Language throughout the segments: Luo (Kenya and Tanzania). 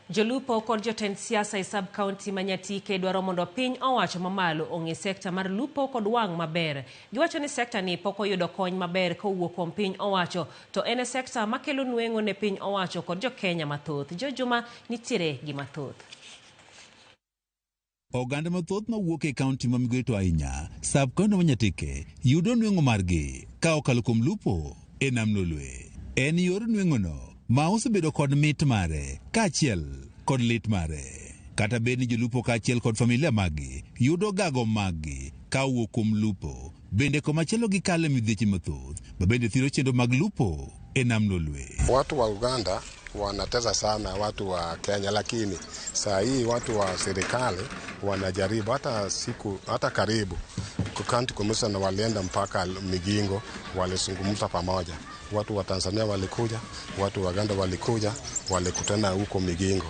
Jolupo kod jotend siasa e sub county ma Nyatike dwaro mondo piny owacho mamalo ong'e sekta mar lupo kod wang' maber. Giwacho ni sekta ni pok oyudo kony maber kowuok kuom piny owacho to en e sekta makelo nweng'o ne piny owacho kod jo-Kenya mathoth. Jo Juma nitiere gi mathoth. Oganda mathoth mawuok e kaunti ma Migori to ahinya sub kaunti ma Nyatike yudo nweng'o margi ka okalo kuom lupo e nam Lolwe. En yor nweng'ono ma osebedo kod mit mare kaachiel kod lit mare. Kata bed ni jolupo kaachiel kod familia maggi yudo gago maggi ka owuok kuom lupo, bende komachielo gikalo e midhieche mathoth ma bende thiro chenro mag lupo e nam Lolwe. Watu wa Uganda wanatesa sana watu wa Kenya, lakini saa hii watu wa serikali wanajaribu hata siku hata karibu county commissioner walienda mpaka Migingo, walizungumza pamoja. Watu wa Tanzania walikuja, watu wa Uganda walikuja, walikutana huko Migingo,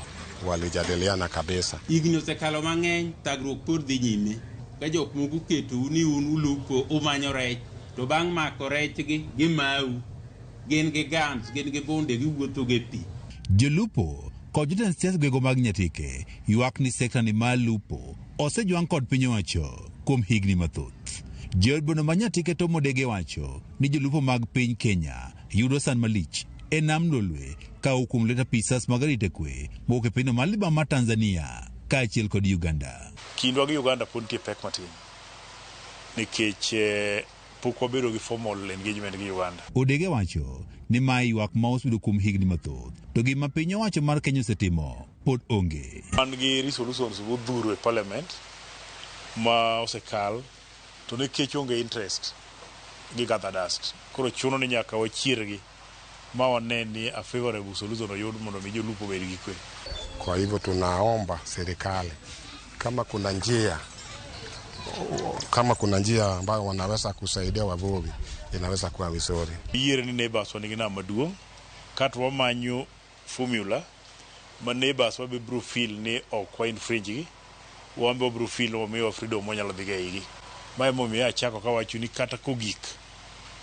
walijadiliana kabisa. Higni osekalo mang'eny, thagruok pod dhi nyime. Ka jok moko oketou ni un ulupo umanyo rech, to bang' mako rechgi gimau. Gin gi guns, gin gi bunde, giwuotho go e pi. Jolupo kod jotend siasa gwego mag Nyatike ywak ni sekta ni mar lupo osejwang' kod piny owacho kuom higni mathoth. Jood boma ma Nyatike Tom Odege wacho ni jolupo mag piny Kenya yudo san malich e nam Lolwe ka owuok kuom lwet apisas mag arita kwe mowuok e pinyno mar libamba mar Tanzania kaachiel kod Uganda. Kindwa gi Uganda pod nitie pek matin nikech pok wabedo gi formal engagement gi Uganda. Odege wacho ni mae ywak ma osebedo kuom higni mathoth to gima piny owacho mar Kenya osetimo pod onge. Wan gi resolutions modhuro e parliament ma osekal to nikech onge interest gi gather dust. Koro chuno ni nyaka wachiergi ma wane ni a favorable solution oyud mondo mi jolupo obed gi kwe. Kwa hivyo tunaomba serikali kama kuna njia kama kuna njia ambayo wanaweza kusaidia wavuvi inaweza kuwa vizuri. Yiere ni neighbors wa nigi nam maduong' kato wamanyo formula ma neighbors wa be biro feel ni ok wa infringe gi wan be wabiro feel ni wamiyowa freedom wanyalo dhi go eigi. Ma emomiyo achako kawacho ni kata kogik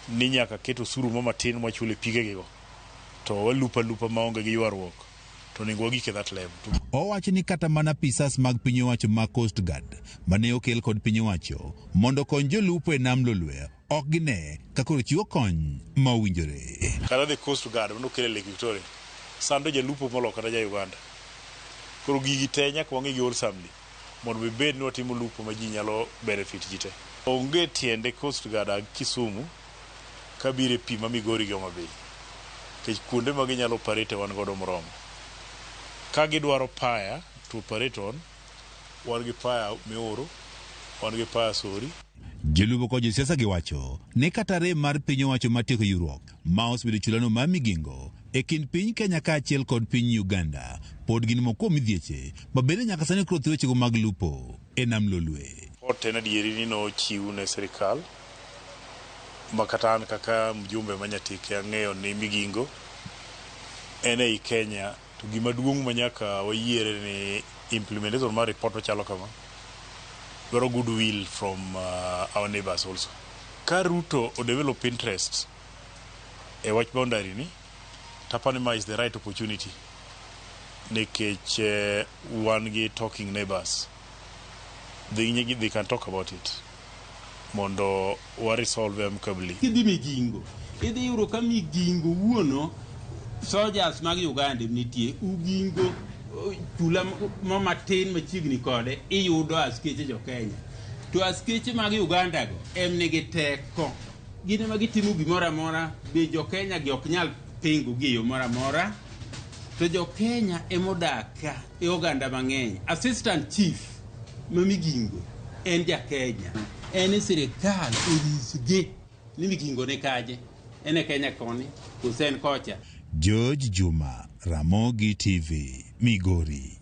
ni nyaka ket osuru mo matin mwachulo e pige gigo to walupo alupa maonge gi ywaruok to onego wagik e that level. Owacho ni kata mana apisas mag piny owacho mag Coast Guard mane okel kod piny owacho mondo okony jolupo e nam Lolwe ok gine ka koro chiwo kony ma owinjore. Kata the Coast Guard mane okel e Lake Victoria sando jalupo moloyo kata ja Uganda. Koro gigi te nyaka wang'i gi wholesomely mondo wabed ni watimo lupo ma ji nyalo benefit ji te. Onge tiende Coast Guard ag Kisumu kabiro e pi ma Migori gi Homa Bay. Nikech kuonde ma ginyalo operate wan godo moromo. Ka gidwaro pier to operate on, wan gi pier Miuru, wan gi pier Sori. Jolupo kod josiasa giwacho ni kata rem mar piny owacho mar tieko ywaruok ma osebedo chulano mar Migingo e kind piny Kenya kaachiel kod piny Uganda pod gin moko kuom midhieche ma bende nyaka sani ok roth wechego mag lupo e nam Lolwe. Report en adieri ni nochiw ne sirikal ma kata an kaka mjumbe ma Nyatike ang'eyo ni Migingo en ei Kenya to gima duong' ma nyaka wayiere ni implementation mar report machalo kama dwaro goodwill from our neighbors also. Ka Ruto o develop interest e wach boundary ni tapani ma is the right opportunity nikech wan gi talking neighbors. They can talk about it mondo wa resolve amicably. Kidhi Migingo, idhi yudo ka Migingo wuono soldiers mag Uganda nitie. Ugingo chula mo matin machiegni kode iyudo askeche jo Kenya. To askeche mag Uganda go em nigi teko. Gin ema gitimo gimoro amora, be jo Kenya gi ok nyal pingo gi e yo moro amora. To jo Kenya emodak ka e oganda mang'eny. Assistant chief ma Migingo en ja Kenya. En ni sirikal onyisgi ni Migingo ni kaje. En e Kenya koni, koso en kocha. George Juma, Ramogi TV, Migori.